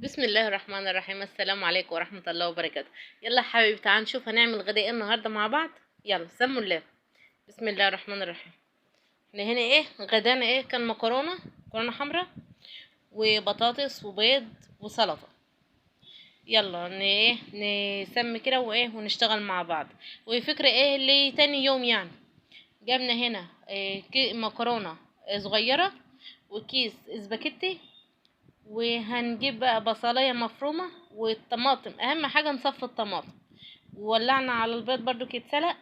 بسم الله الرحمن الرحيم. السلام عليكم ورحمة الله وبركاته. يلا يا حبايبي تعالوا نشوف هنعمل غدا ايه النهارده مع بعض. يلا سموا الله. بسم الله الرحمن الرحيم. احنا هنا ايه غدانا؟ ايه كان؟ مكرونه حمراء وبطاطس وبيض وسلطة. يلا ايه نسمي كده وايه ونشتغل مع بعض. وفكرة ايه اللي تاني يوم يعني. جبنا هنا إيه مكرونه صغيرة وكيس اسباجيتي، وهنجيب بقى بصلايه مفرومه والطماطم، اهم حاجة نصفي الطماطم. وولعنا على البيض برضو يتسلق،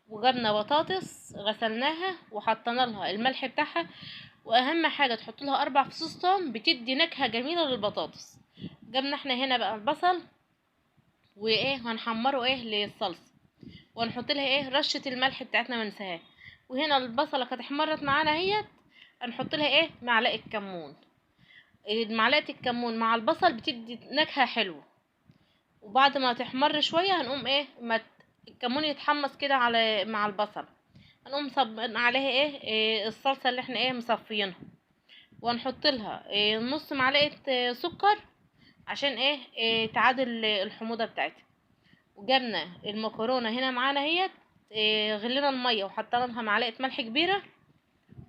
وجبنا بطاطس غسلناها وحطينا لها الملح بتاعها، واهم حاجة تحط لها 4 فصوص توم بتدي نكهة جميلة للبطاطس. جبنا احنا هنا بقى البصل وايه هنحمره ايه للصلصه، ونحط لها ايه رشه الملح بتاعتنا ما ننساهاش. وهنا البصله كانت احمرت معانا اهيت، هنحط لها ايه معلقه كمون. معلقه الكمون مع البصل بتدي نكهة حلوة. وبعد ما تحمر شوية هنقوم ايه ما الكمون يتحمص كده على مع البصل، هنقوم صب عليها إيه الصلصه اللي احنا ايه مصفيينها، وهنحط لها إيه نص معلقه إيه سكر عشان ايه تعادل الحموضة بتاعتها. وجبنا المكرونه هنا معانا اهيت، إيه غلينا المية وحطينا لها معلقه ملح كبيرة،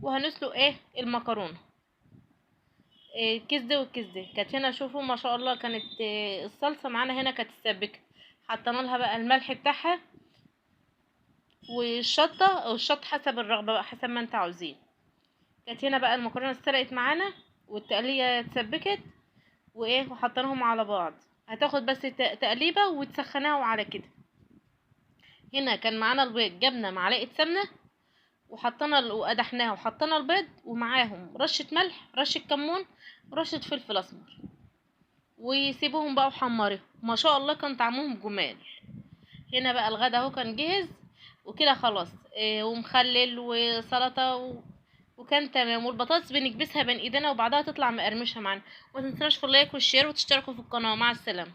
وهنسلق ايه المكرونه. الكيس ده والكيس ده كانت هنا، شوفوا ما شاء الله كانت الصلصه معانا هنا كانت السبكه، حطينا لها بقى الملح بتاعها والشطه، والشطه حسب الرغبة بقى حسب ما انت عاوزين. كانت هنا بقى المكرونه اتسلقت معانا والتقليه اتسبكت وايه وحطيناهم على بعض. هتاخد بس تقليبه وتسخناها وعلى كده. هنا كان معانا البيض، جبنا معلقه سمنه وحطينا وقدحناها وحطينا البيض ومعاهم رشه ملح رشه كمون رشه فلفل اسمر، وسيبوهم بقى وحمرهم ما شاء الله كان طعمهم جمال. هنا بقى الغدا اهو كان جهز وكده خلاص، إيه ومخلل وسلطة وكان تمام. والبطاطس بنكبسها بين ايدينا وبعدها تطلع مقرمشه معانا. وما تنسوناش في ال like وال share وتشتركوا في القناة. مع السلامة.